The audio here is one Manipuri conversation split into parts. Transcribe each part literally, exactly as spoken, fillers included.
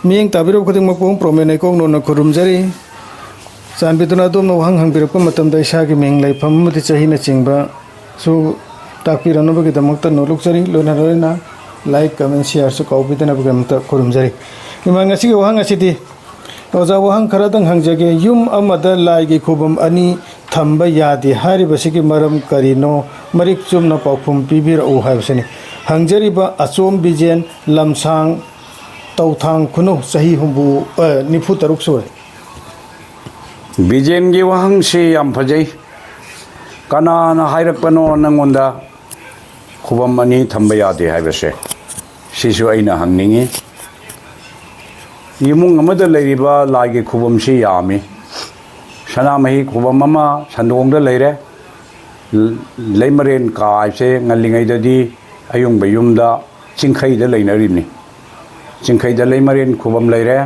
ꯃꯤꯠꯌꯦꯡ ꯇꯥꯕꯤꯔꯕ ꯈꯨꯗꯤꯡꯃꯛꯄꯨ ꯄ꯭ꯔꯣꯃꯦꯟ ꯂꯩꯀꯣꯛ ꯅꯣꯟꯅ ꯈꯨꯔꯨꯝꯖꯔꯤ꯫ ꯆꯥꯟꯕꯤꯗꯨꯅ ꯑꯗꯣꯝꯅ ꯋꯥꯍꯪ ꯍꯪꯕꯤꯔꯛꯄ ꯃꯇꯝꯗ ꯏꯁꯥꯒꯤ ꯃꯤꯡ, ꯂꯩꯐꯝ ꯑꯃꯗꯤ ꯆꯍꯤꯅꯆꯤꯡꯕꯁꯨ ꯇꯥꯛꯄꯤꯔꯛꯅꯕꯒꯤꯗꯃꯛꯇ ꯅꯣꯂꯨꯛꯆꯔꯤ꯫ ꯂꯣꯏꯅ ꯂꯣꯏꯅꯅ like, comment, shareꯁꯨ ꯀꯥꯎꯕꯤꯗꯅꯕꯒꯤꯗꯃꯛꯇ ꯈꯨꯔꯨꯝꯖꯔꯤ꯫ ꯏꯃꯥ, ꯉꯁꯤꯒꯤ ꯋꯥꯍꯪ ꯑꯁꯤꯗꯤ, ꯑꯣꯖꯥ, ꯋꯥꯍꯪ ꯈꯔꯗꯪ ꯍꯪꯖꯒꯦ꯫ ꯌꯨꯝ ꯑꯃꯗ ꯂꯥꯏꯒꯤ ꯈꯨꯕꯝ ꯑꯅꯤ ꯊꯝꯕ ꯌꯥꯗꯦ ꯍꯥꯏꯔꯤꯕꯁꯤꯒꯤ ꯃꯔꯝ ꯀꯔꯤꯅꯣ? ꯃꯔꯤꯛ ꯆꯨꯝꯅ ꯄꯥꯎꯈꯨꯝ ꯄꯤꯕꯤꯔꯛꯎ ꯍꯥꯏꯕꯁꯤꯅꯤ꯫ ꯍꯪꯖꯔꯤꯕ ꯑꯆꯣꯝ ꯕꯤꯖꯦꯟ, ꯂꯝꯁꯥꯡ, ꯇꯧꯊꯥꯡ ꯈꯨꯅꯧ, ꯆꯍꯤ ꯍꯨꯝꯐꯨ, ꯑ, ꯅꯤꯐꯨ ꯇꯔꯨꯛ ꯁꯨꯔꯦ꯫ ꯕꯤꯖꯦꯟꯒꯤ ꯋꯥꯍꯪꯁꯤ ꯌꯥꯝ ꯐꯖꯩ꯫ ꯀꯅꯥꯅ ꯍꯥꯏꯔꯛꯄꯅꯣ ꯅꯪꯉꯣꯟꯗ ꯈꯨꯕꯝ ꯑꯅꯤ ꯊꯝꯕ ꯌꯥꯗꯦ ꯍꯥꯏꯕꯁꯦ? ꯁꯤꯁꯨ ꯑꯩꯅ ꯍꯪꯅꯤꯡꯉꯤ꯫ ꯏꯃꯨꯡ ꯑꯃꯗ ꯂꯩꯔꯤꯕ ꯂꯥꯏꯒꯤ ꯈꯨꯕꯝꯁꯤ ꯌꯥꯝꯃꯤ꯫ ꯁꯅꯥꯃꯍꯤ ꯈꯨꯕꯝ ꯑꯃ ꯁꯟꯗꯣꯡꯗ ꯂꯩꯔꯦ꯫ ꯂ-, ꯂꯩꯃꯔꯦꯟ ꯀꯥ ꯍꯥꯏꯕꯁꯦ ꯉꯜꯂꯤꯉꯩꯗꯗꯤ ꯑꯌꯨꯡꯕ ꯌꯨꯝꯗ ꯆꯤꯡꯈꯩꯗ ꯂꯩꯅꯔꯤꯕꯅꯤ꯫ ꯆꯤꯡꯈꯩꯗ ꯂꯩꯃꯔꯦꯟ ꯈꯨꯕꯝ ꯂꯩꯔꯦ꯫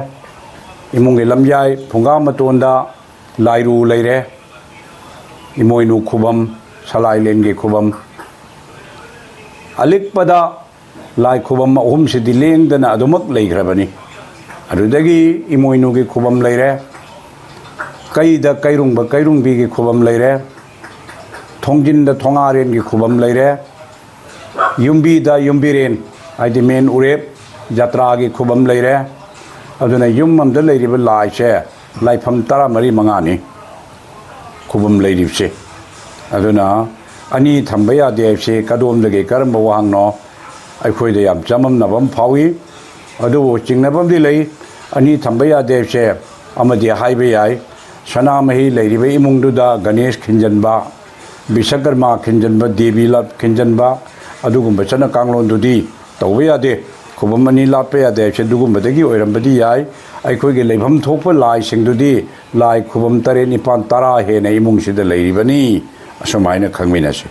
ꯏꯃꯨꯡꯒꯤ ꯂꯝꯌꯥꯏ ꯐꯨꯡꯒꯥ ꯃꯇꯣꯟꯗ ꯂꯥꯏꯔꯨ ꯂꯩꯔꯦ꯫ ꯏꯃꯣꯏꯅꯨ ꯈꯨꯕꯝ, ꯁꯂꯥꯏꯂꯦꯟꯒꯤ ꯈꯨꯕꯝ꯫ ꯑꯂꯤꯛꯄꯗ ꯂꯥꯏ ꯈꯨꯕꯝ ꯑꯍꯨꯝꯁꯤꯗꯤ ꯂꯦꯡꯗꯅ ꯑꯗꯨꯃꯛ ꯂꯩꯈ꯭ꯔꯕꯅꯤ꯫ ꯑꯗꯨꯗꯒꯤ ꯏꯃꯣꯏꯅꯨꯒꯤ ꯈꯨꯕꯝ ꯂꯩꯔꯦ, ꯀꯩꯗ ꯀꯩꯔꯨꯡꯕ ꯀꯩꯔꯨꯡꯕꯤꯒꯤ ꯈꯨꯕꯝ ꯂꯩꯔꯦ, ꯊꯣꯡꯖꯤꯟꯗ ꯊꯣꯉꯥꯔꯦꯟꯒꯤ ꯈꯨꯕꯝ ꯂꯩꯔꯦ, ꯌꯨꯝꯕꯤꯗ ꯌꯨꯝꯕꯤꯔꯦꯟ, ꯍꯥꯏꯗꯤ ꯃꯦꯟ ꯎꯔꯦꯞ ꯖꯇ꯭ꯔꯥꯒꯤ ꯈꯨꯕꯝ ꯂꯩꯔꯦ꯫ ꯑꯗꯨꯅ ꯌꯨꯝ ꯑꯃꯗ ꯂꯩꯔꯤꯕ ꯂꯥꯏꯁꯦ ꯂꯥꯏꯐꯝ ꯇꯔꯥꯃꯔꯤ ꯃꯉꯥꯅꯤ ꯈꯨꯕꯝ ꯂꯩꯔꯤꯕꯁꯦ꯫ ꯑꯗꯨꯅ ꯑꯅꯤ ꯊꯝꯕ ꯌꯥꯗꯦ ꯍꯥꯏꯕꯁꯦ ꯀꯗꯣꯝꯗꯒꯤ ꯀꯔꯝꯕ ꯋꯥꯍꯪꯅꯣ? ꯑꯩꯈꯣꯏꯗ ꯌꯥꯝ ꯆꯃꯝꯅꯕ ꯑꯃ ꯐꯥꯎꯏ꯫ ꯑꯗꯨꯕꯨ ꯆꯤꯡꯅꯕ ꯑꯃꯗꯤ ꯂꯩ꯫ ꯑꯅꯤ ꯊꯝꯕ ꯌꯥꯗꯦ ꯍꯥꯏꯕꯁꯦ ꯑꯃꯗꯤ ꯍꯥꯏꯕ ꯌꯥꯏ, ꯁꯅꯥꯃꯍꯤ ꯂꯩꯔꯤꯕ ꯏꯃꯨꯡꯗꯨꯗ ꯒꯅꯦꯁ ꯈꯤꯟꯖꯟꯕ, ꯕꯤꯁꯀꯔꯃꯥ ꯈꯤꯟꯖꯟꯕ, ꯗꯦꯕꯤ ꯂꯥꯠ ꯈꯤꯟꯖꯟꯕ, ꯑꯗꯨꯒꯨꯝꯕ ꯆꯠꯅ ꯀꯥꯡꯂꯣꯟꯗꯨꯗꯤ ꯇꯧꯕ ꯌꯥꯗꯦ꯫ ꯈꯨꯕꯝ ꯑꯅꯤ ꯂꯥꯠꯄ ꯌꯥꯗꯦ ꯍꯥꯏꯕꯁꯦ ꯑꯗꯨꯒꯨꯝꯕꯗꯒꯤ ꯑꯣꯏꯔꯝꯕꯗꯤ ꯌꯥꯏ꯫ ꯑꯩꯈꯣꯏꯒꯤ ꯂꯩꯐꯝ ꯊꯣꯛꯄ ꯂꯥꯏꯁꯤꯡꯗꯨꯗꯤ ꯂꯥꯏ ꯈꯨꯕꯝ ꯇꯔꯦꯠ, ꯅꯤꯄꯥꯜ, ꯇꯔꯥ ꯍꯦꯟꯅ ꯏꯃꯨꯡꯁꯤꯗ ꯂꯩꯔꯤꯕꯅꯤ꯫ ꯑꯁꯨꯃꯥꯏꯅ ꯈꯪꯃꯤꯟꯅꯁꯤ꯫